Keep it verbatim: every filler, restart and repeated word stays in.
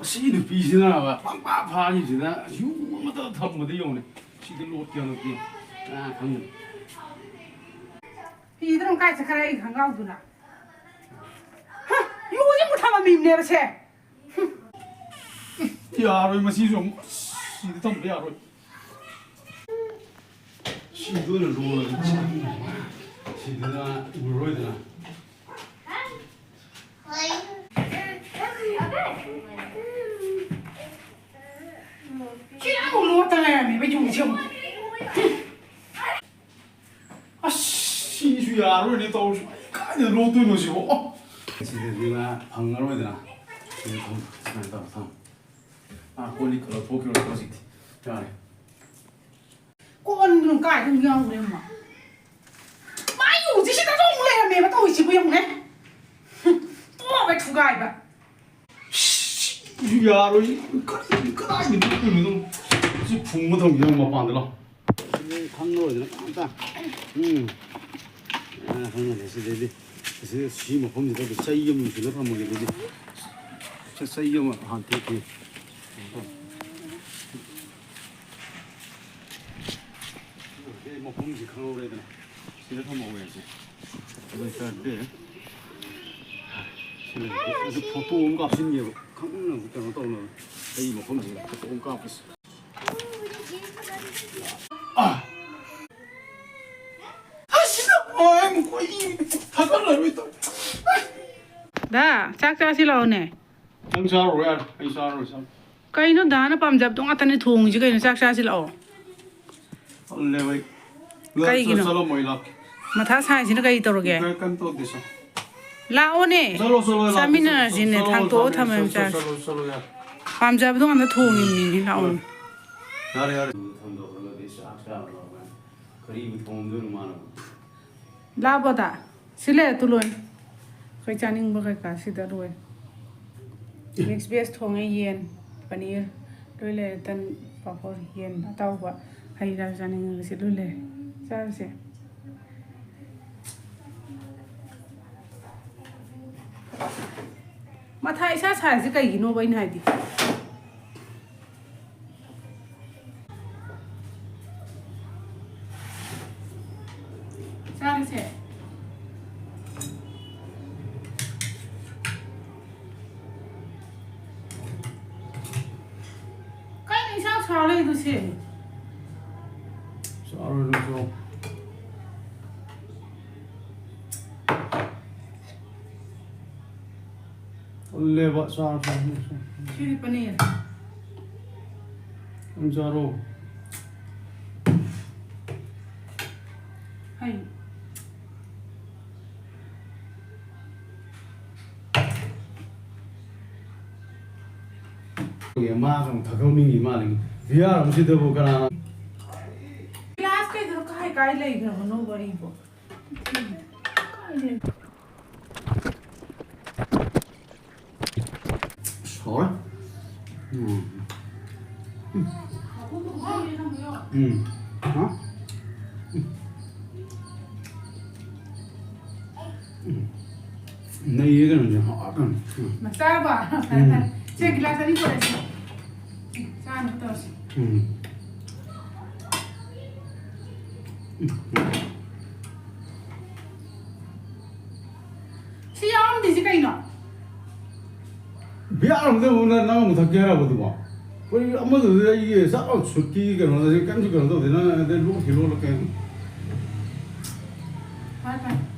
ꯑꯁꯤ ꯅꯨꯄꯤꯁꯤꯅꯕ ꯄꯪꯐꯥ ꯐꯥꯔꯤꯁꯤꯅ ꯌꯨ ꯑꯃꯇ ꯊꯝꯕꯗ ꯌꯦꯡꯉꯨꯅꯦ꯫ ꯁꯤꯗ ꯂꯣꯠꯀꯦ ꯍꯟꯗꯛꯇꯤ꯫ ꯀꯅꯥ ꯈꯪꯒꯅꯤ? ꯐꯤꯗꯨꯅ ꯀꯥꯏ ꯆꯠꯈ꯭ꯔꯦ ꯑꯩ ꯈꯪꯒꯥꯎꯗꯨꯅ? ꯍ! ꯌꯨꯁꯦ ꯑꯃꯨꯛ ꯊꯝꯃꯝꯃꯤꯕꯅꯦꯕ ꯁꯦ꯫ ꯌꯥꯔꯣꯏ, ꯃꯁꯤꯁꯨ ꯑꯃꯨꯛ ꯑꯁ, ꯁꯤꯗ ꯊꯝꯕ ꯌꯥꯔꯣꯏ꯫ ꯁꯤꯗ ꯑꯣꯏꯅ ꯂꯣꯜꯂꯒꯦ꯫ ꯁꯤꯗꯅ ꯎꯔꯔꯣꯏꯗꯅ꯫ ꯁꯤ ꯑꯃꯨꯛ ꯂꯣꯠꯇ ꯂꯩꯔꯝꯃꯦꯕ ꯌꯨꯁꯦ ꯑꯃꯨꯛ꯫ ꯑꯁ, ꯁꯤꯁꯨ ꯌꯥꯔꯣꯏꯅꯦ ꯇꯧꯔꯤꯁꯤ꯫ ꯑꯩ ꯀꯥꯏꯗ ꯂꯣꯠꯇꯣꯏꯅꯣ ꯁꯤꯕꯣ? ꯑꯣ! ꯁꯤꯗꯗꯤ ꯃꯥ ꯐꯪꯉꯔꯣꯏꯗꯅ꯫ ꯁꯤꯗ ꯊꯝ-, ꯁꯨꯃꯥꯏꯅ ꯇꯧꯔ ꯊꯝ꯫ ꯃꯥ ꯀꯣꯜ ꯂꯤꯛꯀ ꯂꯧꯊꯣꯛꯈꯤꯕ ꯍꯧꯖꯤꯛꯇꯤ꯫ ꯌꯥꯔꯦ꯫ ꯀꯣꯟꯗꯨꯅ ꯀꯥꯏꯗ ꯑꯃꯨꯛ ꯌꯥꯎꯈ꯭ꯔꯦ ꯑꯃꯨꯛ? ꯃꯥ ꯌꯨꯁꯤ ꯁꯤꯗꯁꯨ ꯑꯃꯨꯛ ꯂꯩꯔꯝꯃꯦꯕ ꯇꯧꯔꯤꯁꯤꯕꯨ ꯌꯦꯡꯉꯨꯅꯦ꯫ ꯍꯨꯝ, ꯇꯣꯛꯑꯒ ꯊꯨꯒꯥꯏꯕ꯫ ꯁꯤ ꯌꯥꯔꯣꯏ꯫ ꯀꯗꯥꯏ-, ꯀꯗꯥꯏꯗ ꯄꯨꯗꯣꯏꯅꯣ ꯑꯗꯨꯝ? ꯁꯤ ꯐꯨꯝꯕ ꯊꯝꯈꯤꯕ ꯃꯄꯥꯟꯗ ꯂꯥꯎ꯫ ꯁꯤꯗꯤ ꯈꯪꯉꯔꯣꯏꯗꯅ ꯑꯝꯇ꯫ ꯎꯝ꯫ ꯑ, ꯈꯪꯉꯔꯣꯏ ꯁꯤꯗꯩꯗꯤ꯫ ꯁꯤ, ꯁꯤ ꯃꯐꯝꯁꯤꯗ ꯆꯩ ꯑꯃ ꯌꯨꯡꯁꯤꯜꯂ ꯊꯝꯃꯒꯦ ꯑꯗꯨꯗꯤ꯫ ꯁꯤ ꯆꯩ ꯑꯃ ꯍꯥꯟ ꯇꯦꯛꯈꯤ꯫ ꯑꯗꯨ ꯃꯐꯝꯁꯤ ꯈꯪꯍꯧꯔꯦꯗꯅ꯫ ꯁꯤꯗ ꯊꯝꯍꯧꯋꯦ ꯍꯥꯏꯁꯦ꯫ ꯑꯗꯨ ꯑꯣꯏꯇꯥꯔꯗꯤ ꯁꯤ ꯂꯩꯔꯦ꯫ ꯑꯗꯨ ꯐꯣꯇꯣ ꯑꯃ ꯀꯥꯞꯁꯤꯟꯒꯦꯕ꯫ ꯈꯪꯅ ꯀꯩꯅꯣ ꯇꯧꯅꯕ꯫ ꯑꯩ ꯃꯐꯝꯁꯤꯗ ꯐꯣꯇꯣ ꯑꯃ ꯀꯥꯞꯄꯁꯤ꯫ ꯑꯥ! ꯑꯁ! ꯑꯣ, ꯑꯩ ꯃꯈꯣꯏ ꯊꯥꯒꯠꯂꯔꯣꯏ ꯇꯧ-, ꯗꯥ, ꯆꯥꯛ ꯆꯥꯁꯤ ꯂꯥꯛꯑꯣꯅꯦ꯫ ꯅꯪ ꯆꯥꯔꯨꯔꯣ ꯌꯥꯔꯦ, ꯑꯩ ꯆꯥꯔꯔꯣꯏ ꯆꯥꯛ꯫ ꯀꯩꯅꯣ ꯗꯥꯅ ꯄꯥꯝꯖꯕꯗꯣ ꯉꯥꯛꯇꯅꯦ ꯊꯣꯡꯉꯤꯁꯦ ꯀꯩꯅꯣ? ꯆꯥꯛ ꯆꯥꯁꯤ ꯂꯥꯛꯑꯣ꯫ ꯇꯜꯂꯦꯕ ꯑꯩ꯫ ꯀꯩꯒꯤꯅꯣ? ꯆꯠꯂꯝꯃꯣ, ꯑꯩ ꯂꯥꯛꯀꯦ꯫ ꯃꯊꯥ ꯁꯥꯏꯁꯤꯅ ꯀꯩ ꯇꯧꯔꯒꯦ? ꯀꯩ-, ꯀꯩꯝ ꯇꯧꯗꯦ, ꯆꯠꯂꯣ꯫ ꯂꯥꯛꯑꯣꯅꯦ꯫ ꯆꯠꯂꯣ, ꯆꯠꯂꯣ, ꯑꯩ ꯂꯥꯛꯀꯦ, ꯆꯠꯂꯣ, ꯆꯥꯃꯤꯟꯅꯔꯁꯤꯅꯦ, ꯆꯠꯂꯣ, ꯊꯥꯡꯇꯣꯛꯑ ꯆꯠꯂꯣ, ꯊꯝꯃꯦ ꯆꯠꯂꯣ, ꯆꯥꯔꯁꯤ꯫ ꯆꯠꯂꯣ, ꯆꯠꯂꯣ, ꯌꯥꯔꯦ꯫ ꯄꯥꯝꯖꯕꯗꯣ ꯉꯥꯛꯇ ꯊꯣꯡꯉꯤꯕꯅꯤꯅꯦ, ꯂꯥꯛꯑꯣꯅꯦ꯫ ꯌꯥꯔꯦ, ꯌꯥꯔꯦ꯫ ꯊꯣꯡꯗꯣꯛꯈ꯭ꯔꯒꯗꯤ ꯆꯥꯛ ꯆꯥꯔꯨꯔꯕꯅꯦ꯫ ꯀꯔꯤꯕꯨ ꯊꯣꯡꯗꯣꯏꯅꯣ ꯃꯥꯅꯕꯨ? ꯂꯥꯛꯑꯕꯣ ꯗꯥ? ꯁꯤ ꯂꯩꯔꯦ ꯇꯨ ꯂꯣꯏ꯫ ꯑꯩꯈꯣꯏ ꯆꯥꯅꯤꯡꯕ ꯀꯩꯀꯥ ꯁꯤꯗ ꯂꯣꯏ꯫ ꯃꯤꯛꯁ ꯚꯦꯖ ꯊꯣꯡꯉꯦ, ꯌꯦꯟ, ꯄꯅꯤꯔ ꯂꯣꯏ ꯂꯩꯔꯦ, ꯇꯟ, ꯄꯥꯐꯣꯔ, ꯌꯦꯟ ꯑꯇꯥꯎꯕ, ꯍꯩ ꯔꯥ ꯆꯥꯅꯤꯡꯉꯒ ꯁꯤ ꯂꯣꯏ ꯂꯩꯔꯦ꯫ ꯆꯥꯔꯁꯦ꯫ ꯃꯊꯥ ꯏꯁꯥ ꯁꯥꯏꯁꯦ ꯀꯩꯒꯤꯅꯣꯕ ꯑꯩꯅ ꯍꯥꯏꯗꯤ? ꯆꯥꯔꯁꯦ꯫ ꯀꯩꯅꯣ ꯏꯁꯥ ꯁꯥ ꯂꯩꯗꯨꯁꯦ? ꯆꯥꯔꯣꯏ ꯅꯪꯁꯨ꯫ ꯇꯜꯂꯦꯕ ꯆꯥꯔꯁꯨ꯫ ꯁꯤꯗꯤ ꯄꯅꯤꯔ꯫ ꯑꯗꯨꯝ ꯆꯥꯔꯣ꯫ ꯍꯩ꯫ ꯃꯥꯒ ꯑꯃꯨꯛ ꯊꯛꯍꯧꯅꯤꯡꯉꯤ ꯃꯥꯜꯂꯦ꯫ ꯕꯤꯌꯥꯔ ꯑꯃꯁꯤꯗꯕꯨ ꯀꯅꯥꯅ ꯒ꯭ꯂꯥꯁ ꯀꯩꯗꯨꯅꯣ ꯀꯥꯏ ꯀꯥꯏ ꯂꯩꯈ꯭ꯔꯕꯅꯣ ꯋꯥꯔꯤꯕꯣ? ꯀꯥꯏ ꯂꯩ? ꯍꯥꯎꯔꯦ꯫ ꯎꯝ꯫ ꯎꯝ꯫ ꯍꯥ? ꯎꯝ꯫ ꯎꯝ꯫ ꯅꯩꯌꯦ ꯀꯩꯅꯣꯁꯦ, ꯍꯥꯎꯔꯦ ꯀꯩꯅꯣ꯫ ꯎꯝ꯫ ꯆꯥꯔꯕꯣ? ꯎꯝ꯫ ꯁꯦ, ꯒꯤꯂꯥꯁ ꯑꯅꯤ ꯄꯨꯔꯛꯑꯁꯤ꯫ ꯆꯥꯅꯕ ꯇꯧꯔꯁꯤ꯫ ꯎꯝ꯫ ꯎꯝ꯫ ꯁꯤ ꯌꯥꯎꯔꯝꯗ꯭ꯔꯤꯁꯤ ꯀꯩꯅꯣ? ꯕꯤꯌꯥꯔ ꯑꯃꯗ ꯑꯃꯨꯛ ꯅꯪ, ꯅꯪ ꯑꯃꯨꯛ ꯊꯛꯀꯦ ꯍꯥꯏꯔꯕ ꯑꯗꯨꯕꯣ? ꯑꯩꯈꯣꯏ ꯑꯃꯗꯨꯗꯤ ꯑꯩꯒꯤ ꯆꯥꯛ ꯁꯨꯠꯀꯤ ꯀꯩꯅꯣꯗꯗꯤ ꯀꯩꯝꯁꯨ ꯀꯩꯅꯣ ꯇꯧꯗꯦ, ꯅꯪ ꯑꯗꯩ ꯂꯣꯛꯈꯤ ꯂꯣꯜꯂ ꯀꯩꯅꯣ? ꯐꯔꯦ, ꯐꯔꯦ꯫